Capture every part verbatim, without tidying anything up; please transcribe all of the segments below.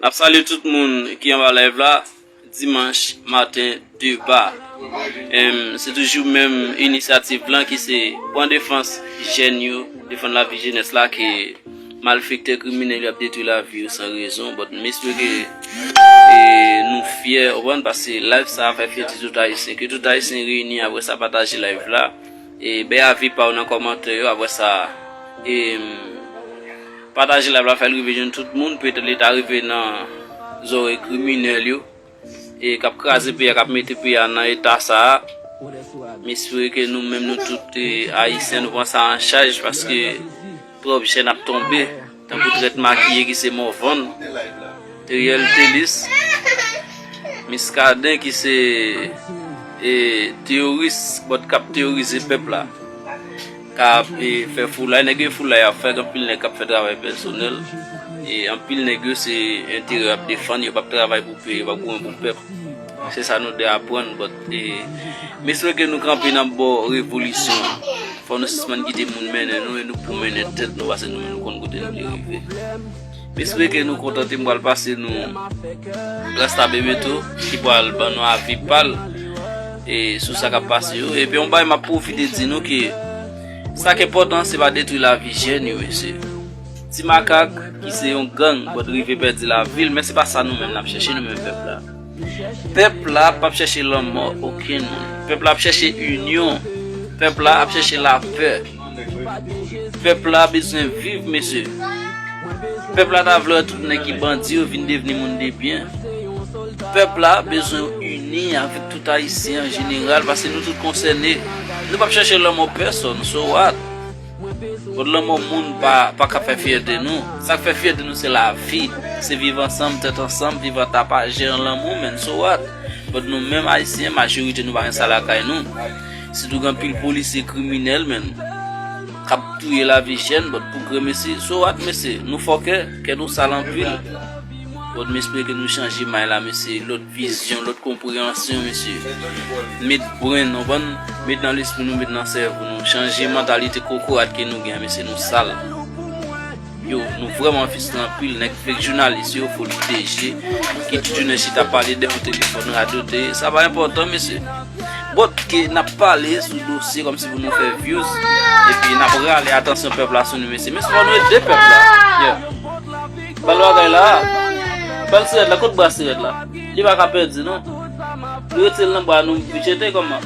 N ap salye tout moun ki anba live la. Dimanch maten deba. Em, se toujou menm inisyativ lan ki se pran defans jèn yo, defann lavi jenès la ke malfektè kriminèl yo ap detwi lavi yo san rezon. But m espere ke e, nou fyè, ou konprann, paske live sa a fè fyète tout Ayisyen. Ke tout Ayisyen reyini, apre sa pataje live la. E, bay avi pa w nan kòmantè yo, apre sa e, pataje live la, fè l rive jwenn tout moun, petèt li ta rive nan zòrèy kriminèl yo e k ap kraze peyi a, k ap mete peyi a nan eta sa a. M espere ke nou menm nou tout e, Ayisyen, nou pran sa an chaj paske twòp jèn ap tonbe, tankou trèt makiye ki se Morvan, Teriel Telis, Miskaden ki se e, teyoris, but k ap teyorize pèp la. K ap e, fè foulay, nèg yo foulay ap fè, anpil nèg k ap fè travay pèsonèl. E anpil nèg yo se enterè y ap defann, yo p ap travay pou peyi, yo p ap goumen pou pèp. Se sa nou dwe aprann, but e, m espere ke nou kanpe nan bò revolisyon an. Fò nou sispann kite moun mennen nou e nou pou mennen tèt nou, paske nou menm nou konn kote nou vle rive. M espere ke nou kontan, m pral pase nou Rasta Bebeto ki pral ban nou avi pa l e sou sa k ap pase yo. Epi yon bagay m ap pwofite di nou ke sa k enpòtan se pa detwi lavi jèn yo, mesye. Ti Makak ki se yon gang, but rive pèdi lavi l, men se pa sa nou menm n ap chèche, nou menm pèp la. Pèp la p ap chèche lanmò okenn moun. Pèp la ap chèche inyon. Pèp la ap chèche lapè. Pèp la bezwen viv, mesye. Pèp la ta vle wè tout nèg ki bandi yo vin devni moun de byen. Pèp la bezwen ini avèk tout Ayisyen an jeneral, paske nou tout konsène. Nou p ap chèche lanmò pèsonn, so what? But lanmò moun pa, pa ka fè fyète nou. Sa k fè fyète nou se lavi, se viv ansanm, tèt ansanm, viv an tapajè, an lanmou, menn, so what? But nou menm Ayisyen, majorite nou pa gen sa lakay nou. Sitou gen anpil polisye kriminèl, menn, k ap touye lavi jèn, but pou grenmesi, so what, mesye? Nou fòkè, kè nou sal anpil. But m espere ke nou chanje may la, mesye. Lòt vizyon, lòt konpreyansyon, mesye. Met bren, nou konprann? Met nan lespri nou, met nan sèvo nou. Chanje mantalite kokorat ke nou gen, mesye, nou sal. Yo, nou vrèman fistran anpil. Nèg fake jounalis yo, foli D J, ki tout jounen chita pale dèyè yon telefòn, radote. Sa pa enpòtan, mesye. But ke n ap pale sou dosye kòmsi pou nou fè views, epi n ap rale atansyon pèp la sou nou, mesye. Mesye, fò nou ede pèp la. Yeah. Bal bagay la. Bal sirèt la, kot bra sirèt la? Li pa ka pèdi, non. Nou rete l nan bra nou, jete kòman?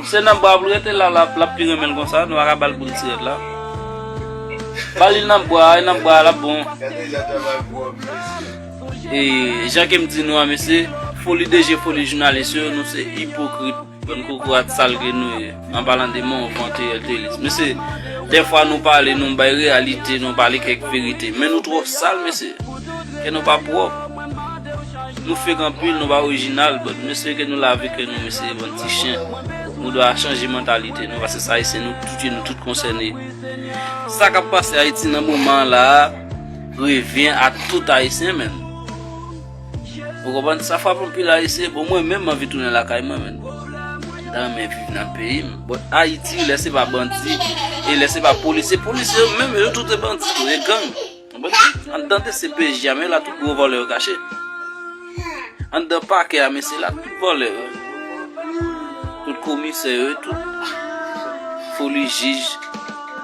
Se nan bra pou l rete la, la, l ap pi renmen l konsa, nou pa ka ba l boul sirèt la. Ba li nan bra, e nan bra, l ap bon. E, jan ke m di nou an, mesye, foli D J, foli jounalis yo, nou se ipokrit. Bann kokorat sal ke nou ye, an palan de Morvan, Teriel Telis. Mesye, dèfwa nou pale, nou bay reyalite, nou pale kèk verite. Men nou twò sal, mesye. Kè nou pa pwòp. Nou fake anpil, nou pa orijinal, but mesye, ke nou lave kè nou, mesye, bann ti chen. Nou dwe chanje mantalite nou, paske sa Ayisyen nou tout ye, nou tout konsène. Sa k ap pase Ayiti nan moman an la a, revyen a tout Ayisyen, menn. Ou konprann? Sa frape anpil Ayisyen. Bon, mwen menm, m anvi tounen lakay mwen, menn. M ta renmen viv nan peyi m. But Ayiti, lè se pa bandi, e lè se pa polisye, polisye yo menm, yo tout se bandi tou, e gang. Ou konprann? Anndan D C P J a, men la tout gwo vòlè yo kache. Anndan pakè a, men se la tout vòlè yo. Tout komisè yo, tout foli jij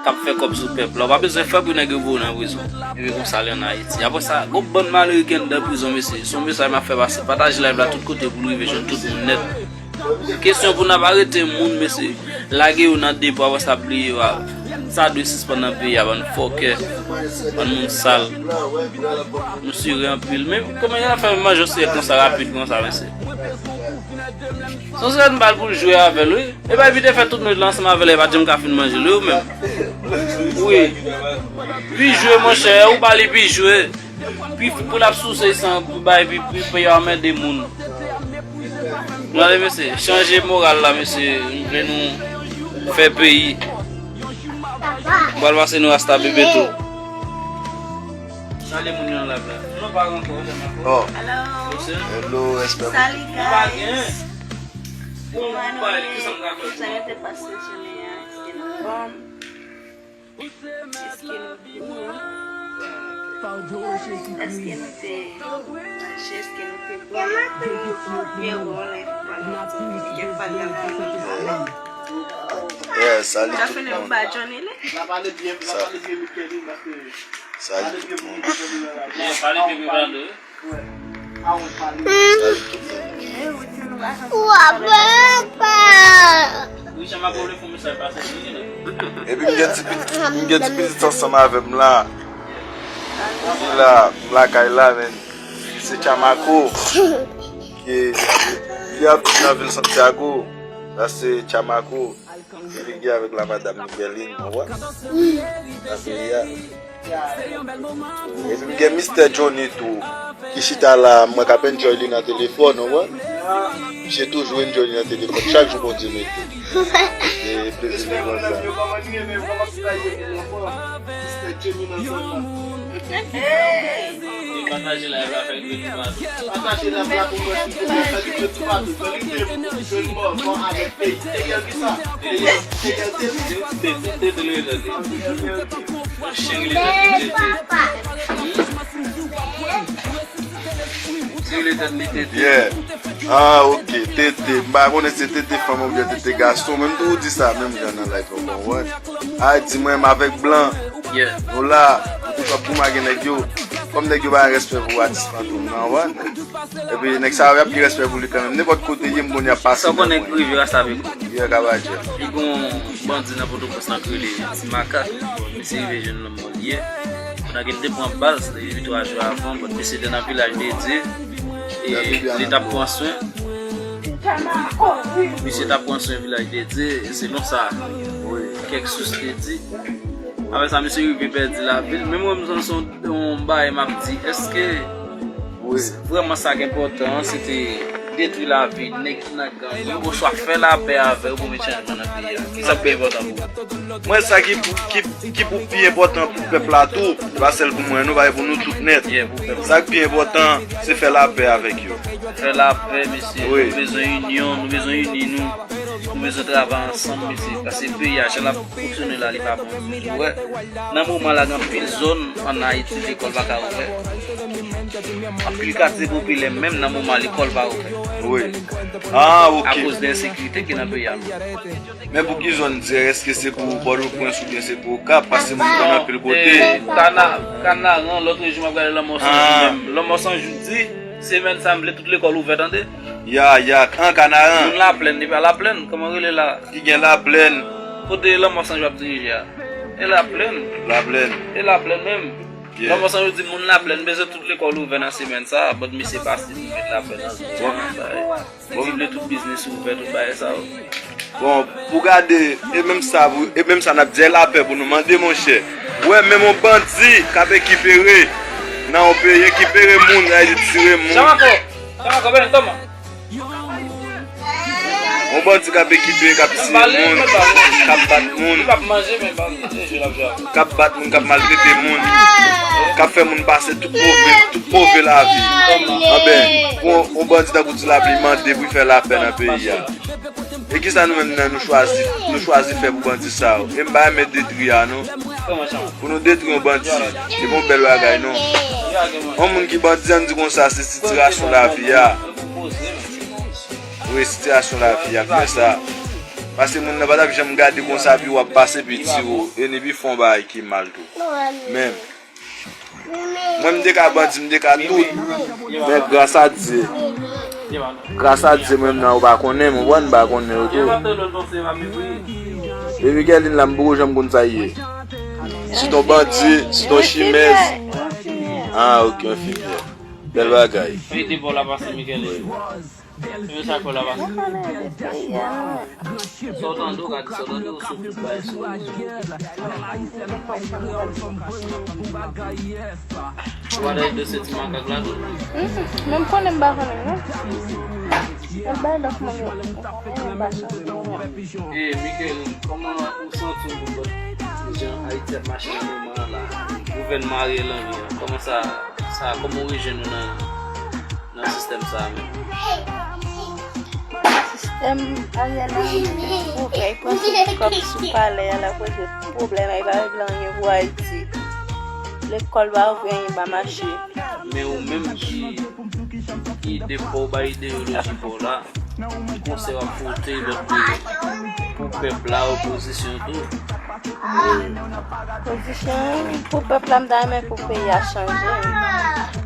k ap fè kòb sou pèp la. Ou pa bezwen fè pou nèg yo voye w nan prizon. Epi konsa l ye ann Ayiti. Apre sa, gon bann malere ki anndan prizon, mesye. Se yon mesaj m ap fè pase. Pataje live la tout kote pou l rive jwenn tout moun nèt. Kesyon pou n ap arete moun, mesye. Lage yo nan depo, apre sa bliye yo. Sa dwe sispann nan peyi a, bann fòkè, bann moun sal. Nou sire anpil. Men kòman y a fè manje yon sirèt konsa rapid konsa, mesye? Se yon sirèt m ba l pou l jwe avè l, wi. E bay pi te fè tout nwit la ansanm avè l, e pa janm ka fin manje l, wi, ou menm. Wi. Pi jwe, monchè, ou ba li pi jwe. Pi pou l ap souse san, pou bay, pi, pi, pou y anmède moun. Nou ale, mesye, chanje moral la, mesye. Nou vle nou fè peyi. M pral pase nou Rasta Bebeto. Salye moun yo nan live la. Non, pa ankò, ou janm ankò. Oh. Hello. Hello, respè. Salut, guys. Bon, mwen, ki sa m ka fè pou ou? Jan yo te pase jounen an, èske nou anfòm? Èske nou byen? Èske nou te mache, èske nou te pran byen wòl, pandan kèk pandan Yeah, salut tout le monde. Salut tout le monde. Salut tout le monde. Epi m gen ti pitit, m gen ti pitit ansanm avè m la. Li la, m lakay la, men se Chamako. Ki, li ap viv nan vil Santiago. Sa se Chamako. Li gen avèk la madam Miguelin, ou wè? Nan peyi a. Epi m gen Mistè Johnny tou, ki chita la, mwen k ap enjoy li nan telefòn, ou wè? Misye toujou enjoy li nan telefòn, chak jou Bondye mete. E plezi li konsa. Pataje live la, fè l rive toupatou. Pataje live la pou mwen, silvouplè, fè l rive toupatou. Fè l rive pou jèn bò, bò avèk peyi. Peyi an kisa? Peyi an, peyi an tete. Tete, tete, tete, tete. Yon chen rele tèt li tete. Chen rele tèt li tete. Yeah. Ah, ok, tete. M pa konnen se tete fanm oubyen tete gason. Menm tou ou di sa, menm jan nan live, ou konprann? Ay, di mwen, m avèk blan. Nou la, nou te k ap goumage nèg yo. Kòm nèg yo pa gen respè pou atis Fantom nan, ou konprann? Epi nèg sa yo, y ap gen respè pou li kanmenm. Nenpòt kote ye, m konn y ap pase. Sa w konnen k rive rasta avèk ou. Yeah, kabadjè. Li gon bandi nan Pòtoprens nan k rele Ti Makak. Misye rive jwenn lanmò li ye. Pandan ke l te pran bal, se te depi twa jou avan, but misye te nan Vilaj de Dye. E li t ap pran swen. Misye t ap pran swen Vilaj de Dye, e selon sa kèk sous te di. Apre sa, misye rive pèdi lavi l. Men mwen, m santi se yon, yon bagay m ap di, èske vrèman sa k enpòtan an, se te detwi lavi nèg ki nan gang yo, oswa fè lapè avè yo pou met chanjman nan peyi a? Kisa k pi enpòtan pou ou? Mwen, sa ki pou, ki, ki pou pi enpòtan pou pèp la tou, se pa sèl pou mwen, non, bagay pou nou tout nèt. Yeah, pou pèp la. Sa k pi enpòtan, se fè lapè avèk yo. Fè lapè, mesye. Wi. Nou bezwen inyon, nou bezwen ini nou. Nou bezwen travay ansanm, mesye. Paske peyi a, jan l ap fonksyone la, li pa bon ditou. Ou wè, nan moman la, gen anpil zòn ann Ayiti, lekòl pa ka ouvè. Anpil katye popilè, menm nan moman, lekòl pa ouvè. Wi. Ah, ok. Akoz de ensekirite ki nan peyi a. Men pou ki zòn dirèk, èske se pou Pòtoprens oubyen se pou Okap? Paske moun konn anpil kote. Kana-, Kanaran, lòt jou m ap gade Lanmò San Jou menm. Lanmò San Jou di, semèn sa m vle tout lekòl ouvè, tande. Ya, ya, an Kanaran. Moun Laplèn, li pa Laplèn, kòman rele la? Ki gen Laplèn. Kote Lanmò San Jou ap dirije a? E Laplèn. Laplèn. E Laplèn menm. Lanmò San Jou di moun Laplèn bezwen tout lekòl ouvè nan semèn sa, but misye pase pou met lapè nan zòn sa yo. Bon, m vle tout biznis ouvè, tout bagay sa yo. Bon, pou gade, e menm sa, pou, e menm sa n ap di, e lapè pou nou mande, monchè. Ou wè, menm yon bandi k ap ekipere nan yon peyi, ekipere moun, sa vle di tire moun. Chamako! Chamako, ben, tòmò. Yon bandi k ap ekipe, k ap tiye moun, k ap bat moun, k ap bat moun, k ap maltrete moun, k ap fè moun pase tout move, tout move lavi. Anben, pou yon, yon bandi tankou Ti Lapli mande pou l fè lapè nan peyi a. E kisa nou menm nan nou chwazi, nou chwazi fè pou bandi sa yo? E m pa renmen detwi a non. Pou nou detwi yon bandi, se pa yon bèl bagay non. Yon moun ki bandi, ann di konsa, se sitirasyon lavi a. Wi, sitirasyon lavi a k fè sa. Paske moun nan pa t ap janm gade konsa, epi w ap pase, epi tire w, e n epi fè yon bagay ki mal tou. Menm. Mwen, m te ka bandi, m te ka tout. Men gras a Dye. Gras a Dye, mwen menm nan, ou pa konnen m, ou konprann, m pa konnen yo tou. E Miguelin la, m poko janm konn sa l ye. Se t on bandi, se t on chimèz. Ah, ok, yon fimyè. Bèl bagay. Wi, de bò la pase Miguelin. Mwen sa fè la pa. Sa w tande, w ka di sa w tande, ou sou tout bagay sou rezo. Ou pa tande dosye Ti Makak la tou? Men m konnen m pa konnen l non. L ap bay lòt moun yo. Ou konnen m pa chanje non. E Miguel, kòman ou santi w pou jan Ayiti ap mache nan moman an la? Gouvènman Ariel Henry an, kòman sa, sa, kòman w rejwenn ou nan nan sistèm sa a menm? Sistèm Ariel Henry, li pran tout kòb sou palè a, l ap regle tout pwoblèm, li pa regle anyen pou Ayiti. Lekòl pa ouvri, anyen pa mache. Men ou menm ki, ki depi w bay ideyoloji pa w la, ki konsèy w ap pote lòt peyi pou pèp la, opozisyon tou? Pozisyon pou pèp la, m ta renmen pou peyi a chanje.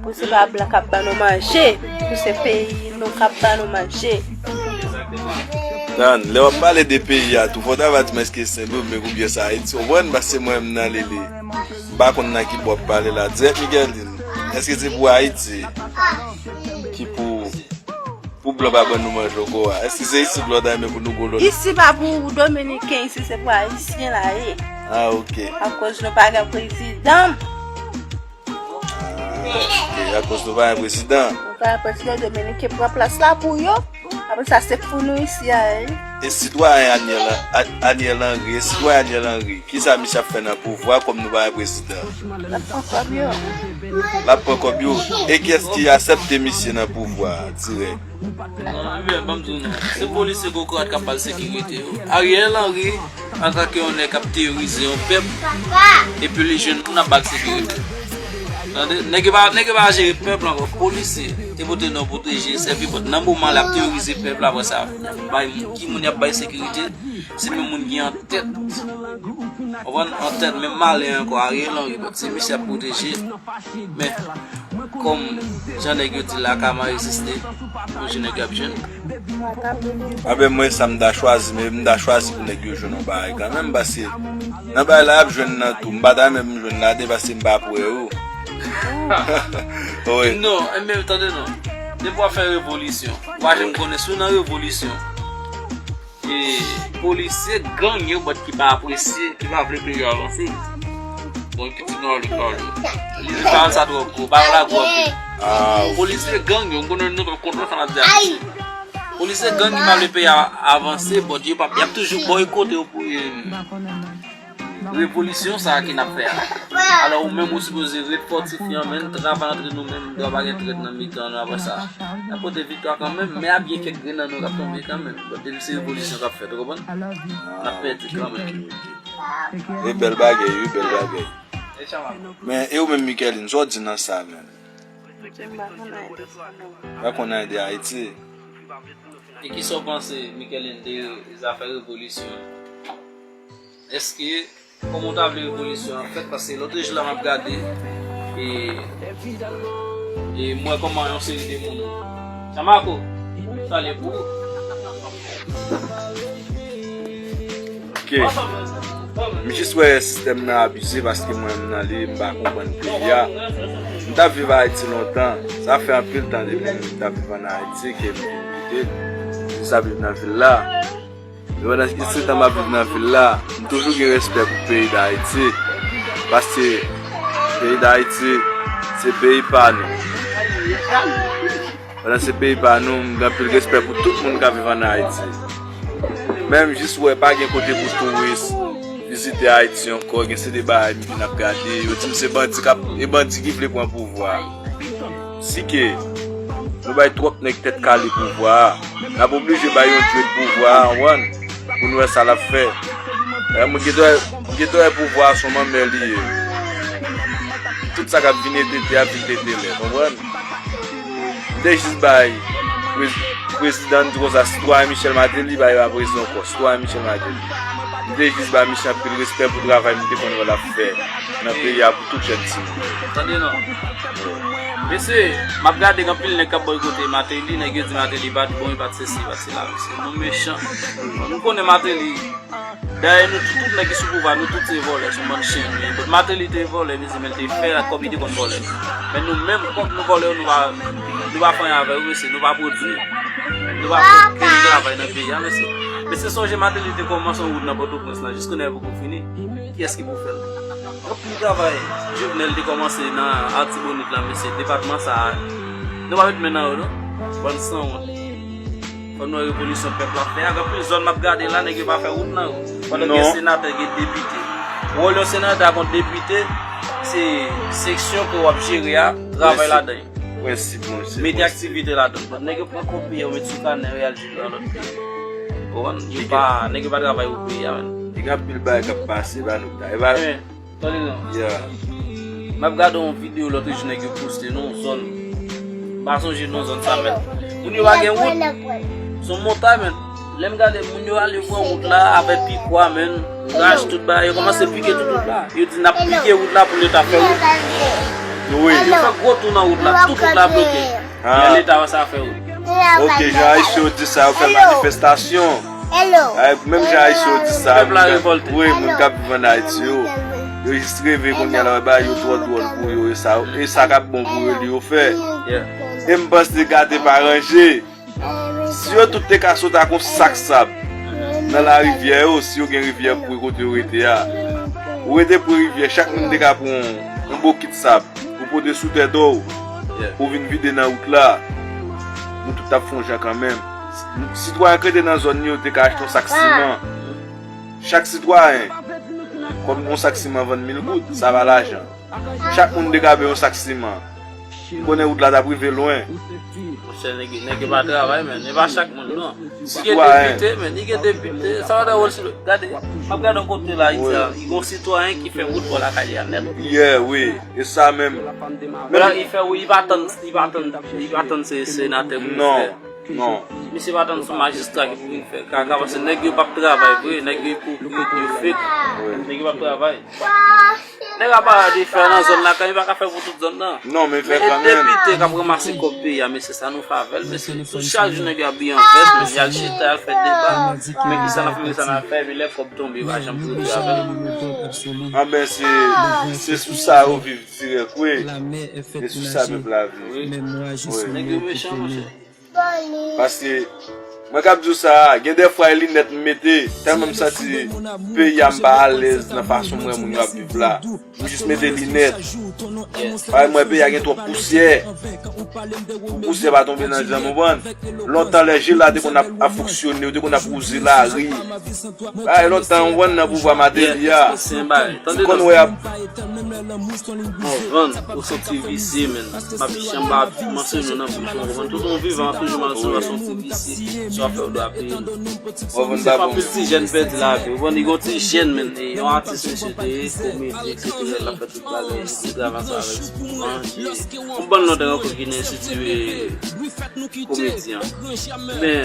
Pou se pa blan k ap ban nou manje, pou se peyi nou k ap ban nou manje. Tan, lè w ap pale de peyi a tou, fò w ta va di m èske Sendomeng oubyen se Ayiti, w konprann? Paske mwen menm nan Lele, m pa konn nan ki bò w ap pale la. Dirèk Miguelin, èske se pou Ayiti ki pou, pou blan pa ban nou manje ankò a? Èske se isit la w ta renmen pou nou gwo lòt? Isi pa pou Dominiken, isi se pou Ayisyen la ye. Ah, ok. Akoz nou pa gen prezidan. Ah, ok, akoz nou pa gen prezidan. Nou pa gen prezidan, Dominiken pran plas la pou yo. Apre sa, se pou nou isi a, wi. E sitwayen Aniel, Aniel Henry, e sitwayen Aniel Henry, kisa misye ap fè nan pouvwa kòm nou pa gen prezidan? L ap pran kòb yo. L ap pran kòb yo. E kiyès ki aksepte misye nan pouvwa a, dirèk? Non, ebyen, ban m di w non. Se polisye kokorat k ap ba l sekirite yo. Ariel Henry, antanke yon nèg k ap teyorize yon pèp, epi li jwenn moun ap ba l sekirite. Tande? Nèg yo pa, nèg yo pa jere pèp la ankò. Polisye te pote non pwoteje, sèvi, but nan moman l ap teyorize pèp la, apre sa, bay moun, ki moun y ap bay sekirite? Se menm moun ki antèt. Konprann? Antèt, menm malè ankò, Ariel Henry, but se misye ap pwoteje. Men, kòm jan nèg yo di la, kama egziste, yon jou nèg yo ap jwenn. Anben mwen sa m ta chwazi, men m ta chwazi pou nèg yo jwenn yon bagay kanmenm, paske nan bagay la y ap jwenn nan tou, m pa ta renmen pou m jwenn ladan paske m pa pou wè yo. Wi. Non, enben tande non. Depi w ap fè revolisyon, w pa janm konnen si w nan revolisyon. E polisye gang yo, but ki pa apresye, ki pa vle peyi a avanse. Bon, ki ti nwa li pale. Li di pawòl sa twò gwo, pawòl la gwo anpil. Polisye gang yo, m konnen nou konprann sa m ap di a. Polisye gang ki pa vle peyi a avanse, but yo p ap, y ap toujou bòykote yo pou, e, revolisyon sa a ke n ap fè a. Alò, ou menm ou sipoze ret fòtifye an, men travay antre nou menm, dwa pa gen trèt nan mitan nou apre sa. N ap pote viktwa kanmenm, men ap gen kèk grenn nan nou k ap tonbe kanmenm. But depi se revolisyon k ap fèt, ou konprann? N ap pèdi kanmenm. E bèl bagay, wi, bèl bagay. Men, e ou menm, Mickaëline, sa w di nan sa menm? M pa konn anyen de Ayiti. Pa konn anyen de Ayiti. E kisa w panse, Mickaëline, de zafè revolisyon? Èske, kòman w ta vle revolisyon an fèt? Paske lòt jou la m ap gade, e, e m wè kòman yon seri de moun. Chamako, salye pou ou. Ok. M jis wè sistèm nan abize paske mwen menm nan li, m pa konprann peyi a. M t ap viv Ayiti lontan. Sa fè anpil tan depi m t ap viv ann Ayiti ke m vin kite l. M jis ap viv nan vil la. E pandan setan m ap viv nan vil la, m toujou gen respè pou peyi Dayiti. Paske peyi Dayiti, se peyi pa nou. Pandan se peyi pa nou, m gen anpil respè pou tout moun k ap viv ann Ayiti. Men m jis wè pa gen kote pou touris vizite Ayiti ankò, gen se de bagay m vin ap gade, yo di m se bandi k ap, e bandi ki vle pran pouvwa a. Si ke nou bay twòp nèg tèt kale pouvwa a, n ap oblije bay yon djwèt pouvwa a, w konprann, pou n wè sa l ap fè. Paske mwen gentan wè, mwen gentan wè pouvwa a se yon manmè li ye. Tout sa k ap vin etete ap vin tete lè, konprann? M te jis bay prez-, prezidan, m di konsa, sitwayen Michel Martelly, bay pa prezidan ankò, sitwayen Michel Martelly. M te jis bay misye anpil respè pou travay m te konn wè l ap fè nan peyi a pou tout jèn timoun. Tande non. Mesye, m ap gade gen anpil nèg k ap bòykote Martelly, nèg yo di Martelly pa t bon, li pa t sesi, li pa t sela, mesye. Nou mechan. Nou konnen Martelly. Dayè nou tout, tout nèg ki sou pouvwa, nou tout se vòlè, se yon bann chen nou ye. But Martelly te vòlè, mesye, men l te fè ak kòb li te konn vòlè. Men nou menm, kòk nou vòlè yo, nou pa, nou pa fè anyen avè yo, mesye, nou pa pwodui. Nou pa fè okenn travay nan peyi a, mesye. Mesye, sonje Martelly te kòmanse yon wout nan Pòtoprens lan, jiskounya li poko fini. Kiyès ki pou fè l? Anpil travay Jovenel te kòmanse nan Artibonit la, mesye, depatman sa a, nou pa met men nan yo, non? Bann sanwont. Fò n wè revolisyon pèp la fè a. Gen anpil zòn m ap gade la, nèg yo pa fè wout nan yo. Pandan gen senatè, gen depite. Wòl yon senatè ak yon depite, se seksyon ke w ap jere a, travay ladan yo. Prensip, mesye. Mete aktivite ladan. But nèg yo pran kòb peyi a, yo met sou kanè yo, y al jere nan lòt peyi. Ou konprann? Yo pa, nèg yo pa travay pou peyi a, menm. Gen anpil bagay k ap pase, ba nou ta. E ba, Tande non. Yeah. M ap gade yon videyo lòt jou nèg yo poste nan yon zòn. M pa sonje non zòn sa, men moun yo pa gen wout. Se yon montay, men lè m gade moun yo ale pran wout la avèk pikwa, men rach tout bagay, yo kòmanse pike tout wout la. Yo di n ap pike wout la pou leta fè wout. Wi. Yo fè gwo tou nan wout la, tout wout la bloke. Men leta wè sa fè wout. Ok, jan Ayisyen yo di sa, yo fè manifestasyon. Ay, menm jan Ayisyen yo di sa, wi, moun k ap viv ann Ayiti yo, yo jis reve kounye a la, wè bagay yo twò dwòl pou yo, e sa, e sa k ap bon pou yo, li yo fè. E m panse gate pa ranje. Si yo tout te ka sot ak yon sak sab nan larivyè yo, si yo gen rivyè pre kote yo rete a, ou rete pre rivyè, chak moun te ka pran yon, yon bokit sab, ou pote sou tèt ou, ou vin vide nan wout la, nou tout t ap fè yon jan kanmenm. Sitwayen k rete nan zòn yo te ka achte yon sak siman. Chak sitwayen, kòm yon sak siman vann mil goud, sa pa lajan. Chak moun te ka peye yon sak siman. M konnen wout la t ap rive lwen. Monchè, nèg, nèg yo pa travay, men. E pa chak moun, non. Li gen depite, men. Li gen depite. Sa pa dwòl si, gade, m ap gade yon kote la, li di, li gen yon sitwayen ki fè wout bò lakay li a nèt. Yeah, wi. E sa menm. Li fè, wi, li pa tann, li pa tann, li pa tann se senatè pou li fè. Non. Misye pa tann se majistra ki pou vin fè kaka, paske nèg yo p ap travay vre, nèg yo ipokrit, yo fake. Nèg yo p ap travay. Nèg ap parèt fè nan zòn lakay, li pa ka fè pou tout zòn nan. Non, men fè kanmenm. E depite k ap ranmase kòb peyi a, mesye, sa nou fè avè l, mesye. Tout chak jou nèg yo abiye an vès, mesye, y al chita, y al fè deba. Men kisa n ap fè, kisa n ap fè, epi lè kòb tonbe, yo pa janm tou di avè l. Anben, se, se sou sa yo viv dirèk, wi. Se sou sa pèp la viv. Wi. Nèg yo mechan, monchè. Paske, mwen k ap di w sa a, gen de fwa e linèt m mete, tèlman m santi peyi a m pa alèz nan fason m wè moun yo ap viv la. M jis mete linèt. Paske m wè peyi a gen twòp pousyè. Pou pousyè pa tonbe nan je m, ou konprann? Lontan lè je la te konn ap, ap fonksyone, yo te konn ap wouze lari. Ay, lontan, ou konn nan pouvwa Martelly a. Ou konn wè ap Morvan, ou se yon ti visye, men. M ap janm pa mansyone w nan bouch mwen, ou konprann? Tout yon vivan, ap toujou mansyone w se yon ti visye. Sa w ap fè, ou dwe ap peye l. Se pa anpil ti jèn pèdi lavi, ou konprann? Li gen yon ti jèn, men, e yon atis, mesye, te ye, komedyen, etsetera, l ap fè tout bagay, li travay ansanm avèk Manje. Yon bann lòt rankont ki nan enstiti, e, komedyen an. Men,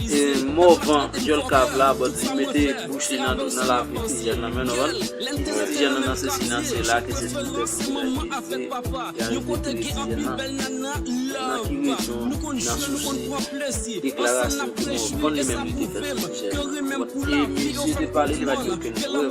e, Morvan, dyòl kav la, bòt li mete bouch li nan, nan lavi ti jèn nan, men nou konprann? Ti jèn nan, nan sesi, nan sela, ke se tout pèp ki la ki vle, y a revoke ti jèn nan. Nan ki rezon, nan sousi deklarasyon ke Morvan li menm li te fè sou ti jèn nan? E misye te pale, li pa di okenn prèv.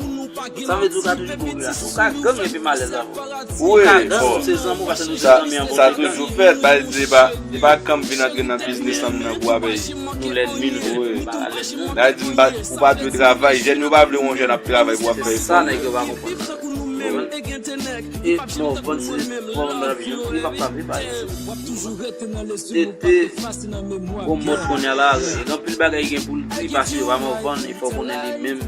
Sa vle di ou ka toujou popilasyon. Ou ka gang epi malèz avè w. Ou ka gang, ou se zanmi, ou pase nou se zanmi anvan ou te gang. Sa toujou fèt, pa di pa, e pa kan m vin antre nan biznis lan m nan pou apèy. Nou lènmi, nou se pa lènmi. Sa vle di m pa, ou pa dwe travay, jèn yo pa vle wè yon jèn ap travay pou ap fè efò. Se sa nèg yo pa konprann nan. E Morvan se Morvan nan vi, li p ap pa vle pa. E te gon mòd kounye a la, gen anpil bagay gen pou l di, paske yo pa Morvan, e fò konnen li menm.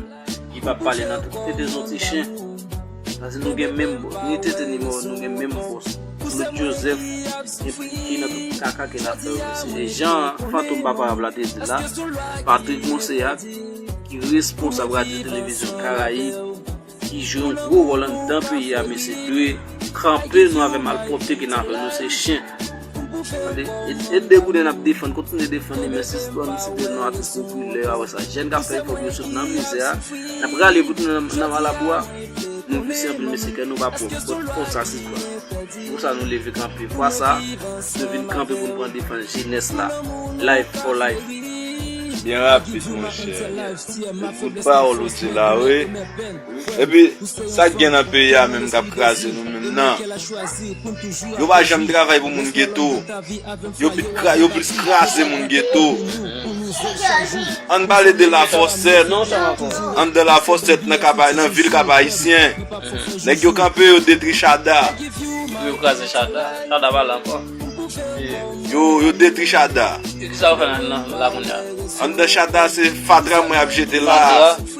Li p ap pale nan tout. Tete se yon ti chen. Sa se nou gen menm bòs. Ni Tete ni Mò, nou gen menm bòs. Claude Joseph enplike nan tout kaka ke l ap fè yo, mesye. E jan Fantom Papa Rap la te di la, Patrick Monceac, ki responsab Radyo Televizyon Karayib, ki jwe yon gwo wòl anndan peyi a, mesye, dwe kanpe nou avè malpwòpte ke n ap fè, nou se chen. Tande, e, e degouden n ap defann, kontinye defann li, men si se dwa misye te non atis popilè a, wè sa, jèn k ap fè efò pou yo sot nan mizè a, n ap rale pou tounen nan, nan malabou a, nou visye anpil, mesye, kè nou pa pwòp, bòt fò sa se dwa. Pou sa nou leve kanpe, fwa sa, nou vin kanpe pou nou pran defann jenès la, life for life. Byen rapid, monchè. Se tout pawòl ou di la, wi. Epi, sa k gen nan peyi a menm k ap kraze nou menm nan? Yo pa janm travay pou moun geto. Yo pit kra-, yo plis kraze moun geto. Ann pale de Lafòsèt. Anndan Lafòsèt nan Kap-, nan vil Kap Ayisyen. Nèg yo kanpe, yo detwi Chada. Yo kraze Chada. Chada pa la ankò. Yo, yo detwi Chada. E kisa yo fè nan, nan, la kounye a? Anndan Chada se fatra mwen ap jete la. Fatra?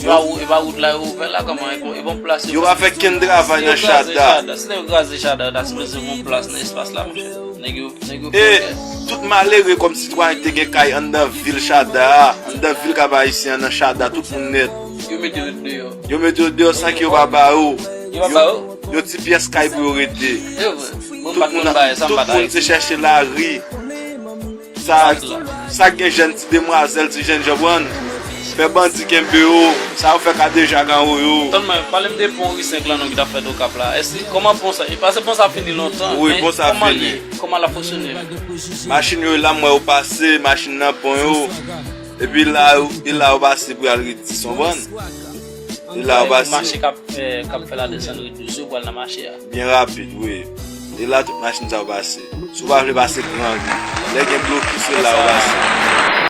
E pa ou-, e pa wout la yo ouvè la, kòman e bon, e bon plas yo. Yo pa fè kenn travay nan Chada. Si nèg yo kraze Chada, ta sipoze gen yon plas nan espas la, monchè. Nèg yo, nèg yo fè. E tout malere kòm sitwayen ki te gen kay anndan vil Chada a, anndan vil Kap Ayisyen an, nan Chada, tout moun nèt. Yo mete yo deyò. Yo mete yo deyò san ke yo pa ba yo. Yo pa ba yo? Yon ti pyès kay pou yo rete. Se vre. Mwen pa t konn bagay sa, m Tout pa t moun se chèche lari. Sa, sa gen jèn ti demwazèl, ti jèn jan pran. Fè bandi kenbe yo, sa yo fè Kadeja Ganwo yo. Tèlman, pale m de pon Ri senk lan non ki t ap fèt Okap la. Èske, kòman pon sa? E pase pon sa fini lontan. Wi, men pon sa kòman fini. Li ye? Kòman l ap fonksyone? Machin yo la, m wè yo pase, machin nan pon yo. Epi la, e la yo pase pou y al ri dis, konprann? E la yo pase. Mache k ap fè, k ap fè la desann ri douz yo pral nan mache a. Byen rapid, wi. E la tout machin sa yo pase. Si w pa vle pase gran ri. Lè gen blokis, se la yo pase.